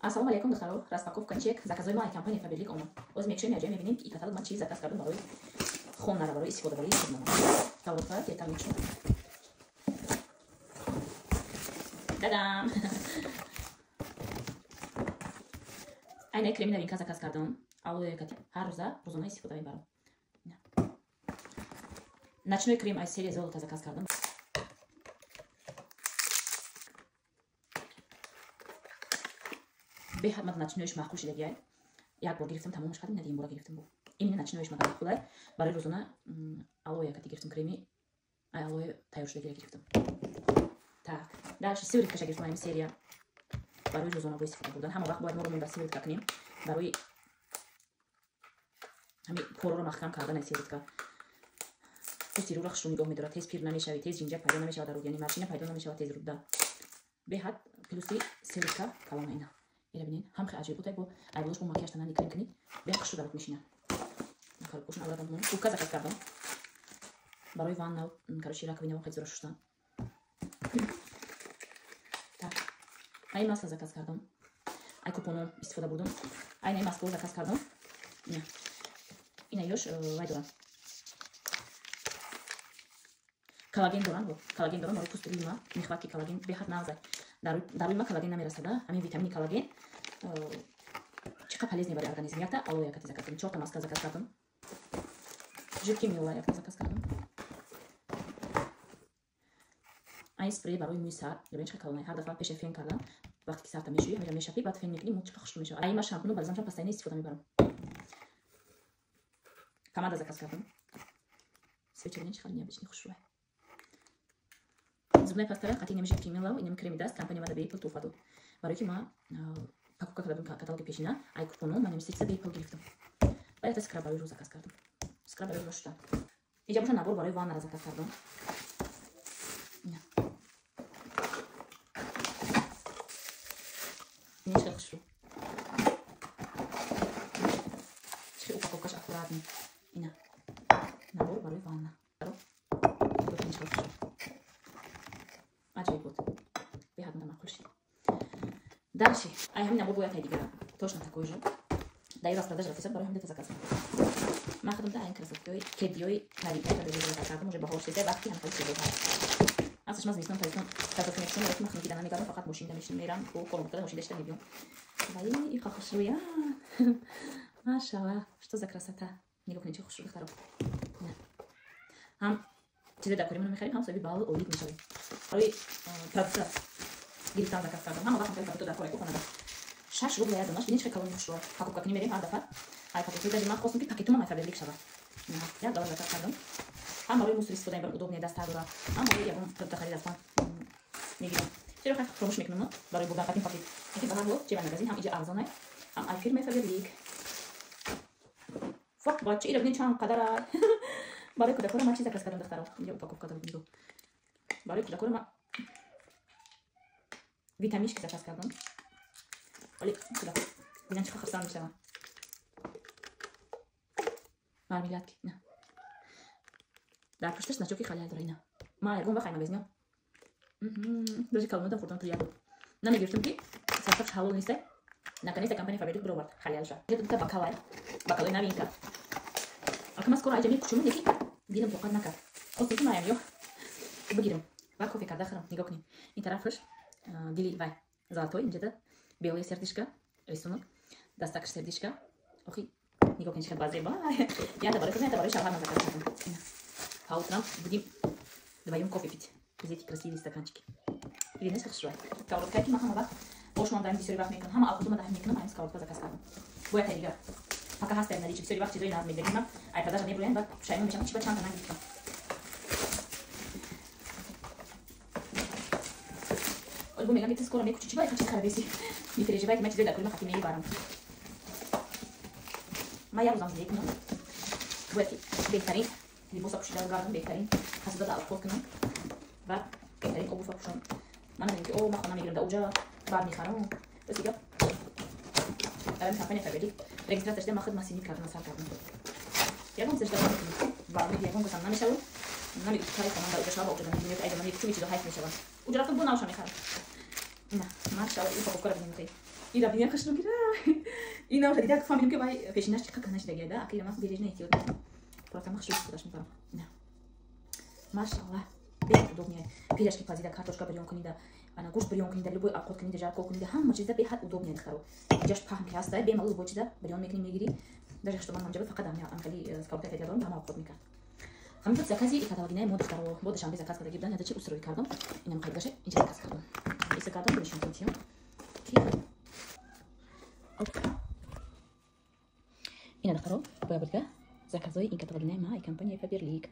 Ассалому алайкум, духтаро. Распаковка чек. Заказои ма компания Фаберлик омад. Оз мекшем, яҷоя мебинем, ки и каталог ман чӣ заказ кардам барои хонара, барои истифодабарии худмон. Калонка тетар мекшем. Дадам. Айна креми новинка заказ кардам. Алоэ кати ҳар рӯза рӯзона истифода мебарам. Ночной крем аз серия золота заказ кардам. Беҳад ман ночноиш маъқул шидагиай. Як бор гирифтам, тамомаш кардам, ина дигар бора гирифтам бо. Именно ночноиш ман маъқулай. Барои рӯзона алоэ кати гирифтам креми. Ай алоэ тайёр шудагиро гирифтам. Так, дальше сыворотка гирифтам ами серия. Барои рӯзона бо истифода бурдан. Ҳама вақт бояд мо рӯмон сыворотка кунем. Барои ҳами порро маҳкам кардан ай сыворотка. Пӯсти рӯро хушрӯ нигоҳ медорад, тез пир намешавӣ, тез ҷинҷак пайдо намешавад дар рӯ, яъне маршина пайдо намешавад тез рӯда. Беҳад плюси сыворотка калона ина. Ира бинед, ҳам хеле аҷоиб буд, бо айболош бо макияж танани крем кунед, беҳад хушрӯ дар рӯ мешинад. Короче, аввалан мон губка заказ кардам. Барои ванна, короче, раковина хеле зура шуштан. Так. Ай маска заказ кардам. Ай купоном истифода бурдам. Ай най маска заказ кардам. Ина. Ина ёш вай дорам. Коллаген дорам, бо коллаген дорам барои пӯсти рӯи ма, нехватки коллаген беҳад нағзай. Дар рӯи ма коллаген намерасада, ҳамин витамини коллаген чӣ қадр полезный барои организм. Якта алоэ якати заказ кардам, чорта маска заказ кардам. Жидкий мила якта заказ кардам. Ай спрей барои мӯи сар, бибин чӣ қадр калонай. Ҳар дафъа пеша фен кардан, вақте ки сарта мешӯӣ, ҳамира мешапӣ, баъд фен мекунӣ, мӯ чӣ қадр хушрӯ мешавад. Ай ма шампуну бальзамшам постоянно истифода мебарам. Помада заказ кардам. Свеча бибин чӣ қадр необычный хушрӯ. Зубная пастара қати инами жидкий мила, инами креми даст, компания мада бепул туҳфа дод. Барои ки ма покупка карда будам каталоги пешина, ай купоно ман инами бепул гирифтам. Ва якта скраб барои рӯ заказ кардам. Скраб барои рӯ шуштан. Инҷа боша набор барои ваннара заказ кардам. Ина. Ин чӣ хушрӯ. Чӣ упаковкаш аккуратный. Ина. Набор барои ванна. Ин чӣ хушрӯ. Аҷоиб буд. Беҳад мада маъқул шид. Дальше. Ай ҳамин набор бояд ай дигара. Точно такой же. Дар распродажа рафтесам, барои ҳамин дата заказ кардам. Ман худам да айн красоткиҳои кедиҳои навидаи заказ кардам. Уже баҳор шида, вақти ҳам хеле чизо ҳаст. Аслаш ман зимистон тавистон кроссовка мепӯшам, вале ман хунукида намегардам, фақат мошинда мешинам, мерам, бо коробкада мошинда шида мебиём. Вале иқа хушрӯя. Машаллах, что за красота. Нигоҳ кунед, чӣ хушрӯ духтаро. Ҳам чизе дар кори мехарем, ҳам соҳиби баллу ойлик мешавем. Барои продукта гирифтан заказ кардам. Ҳама вақт продукта дар кори хонада. 6 рубл як донаш, бинед чӣ калони хушрӯ. Покупка кунем мерем ҳар дафъа. Ай пакет даже ман хостам ки пакетумам ай Фаберлик шавад. Як дона заказ кардам. Ҳам барои мусор истифода мебарам, удобный дастар дорад. Ҳам барои ягон продукта харид рафтан мегирам. Чаро хай фаромӯш мекунам барои бурдан қатим пакет. Ки ба ҳар ҳол чӣ магазин ҳам иҷа арзонай, ҳам ай фирмаи Фаберлик. Фак бача ира бинед чанд қадара. Барои кӯдакоро ман чӣ заказ кардам, духтаро? Инҷа упаковка дорад, нигоҳ. Барои кӯдакоро ман витаминчики заказ кардам. Вале кӯдак бинан чӣ қадр хурсанд мешаванд. Мармеладки, на. Дар пушташ значоки халал дора, ина. Ман ягон вақт ай магазино даже калонотам хӯрдам то як бор. Намегирифтам ки сарсабш ҳалол нестай. Наконец-то компания Фаберлик бировард халалша. Дута бакалай. Бакалай новинка. Ака ман скоро айҷа мекучум, лекин дилам тоқат накард. Хостам ки маям ё бигирам. Ва кофе карда хӯрам. Нигоҳ кунед. Ин тарафаш дили вай золотой, инҷада белое сердечко, рисунок, дастакаш сердечко. Охи, нигоҳ кунед чӣ қадр базеба. Ята барои худам, ята барои шавҳарам заказ кардам. По утрам будем вдвоем кофе пить. Из эти красивые стаканчики. Бинед хушрӯ. Сковородка ки ман ҳама вақт ошмон даҳим бисёри вақт мекунам. Ҳама авқотума даҳим мекунам, ҳамин сковородка заказ кардам. Бояд ай дигар. Пока ҳастаем наличии бисёри вақт чизои нағз мегирем, ман ай продажа мебурем ва пушаймон мешавам, чи ба чанд та нагирифтам. Ольгу мегам, ки ты скоро мекучи, чи ба чиз харабеси. Не переживайте, ман чизои дар кори ман хати мебарам. Ман як рӯзам зиндагӣ кунам. Бояд ки беҳтарин либоса пӯшида гардам, беҳтарин хасуда дар авқот кунам ва беҳтарин обуфа пӯшам. Ман намегӯям ки о ман хона мегирам, дар уҷа баъд мехарам. Бас дигар дар ин компания Фаберлик регистрация шуда, ман худ масинит кардам, сар кардам. Ягон чиз шуда намекунам. Ба умеди ягон касам намешавам. Намегӯям ки кай хонам дар уҷа шава, ба уҷа намегӯям ки айда ман мекучум, чизо ҳайф мешавад. Уҷа рафтам бо навша мехарам. Ина, машалла, упаковкаро бинем. Ира бинем хушрӯ гира. Инам дида фаҳмидем, ки вай пешинаш чӣ қадр нашидагида. Аки ман бережно, эҳтиёт мекунам. Просто ман хушрӯ истифодаш мебарам. Ина. Машаллах. Беҳад удобный. Пирожки пазида, картошка бирён кунида, ана гӯшт бирён кунида, любой овқот кунида, жарко кунида, ҳама чиза беҳад удобный, духтаро. Ҷаш паҳн ки ҳаста, бемалол любой чиза бирён мекунӣ, мегирӣ. Даже что ман ҳамҷа фақат амхали сковородка фетя дорам, ҳама овқот мекард. Ҳамин буд закази и каталогинаи мо, духтаро. Бо Душанбе заказ кардаги будан, яза чи устрой кардам. Инам қайдгаша, инҷа заказ кардам. Иса кардам, нишон кунтиям. Ки ина, духтаро, боя будга заказои ин каталогинаи ма и компания Фаберлик.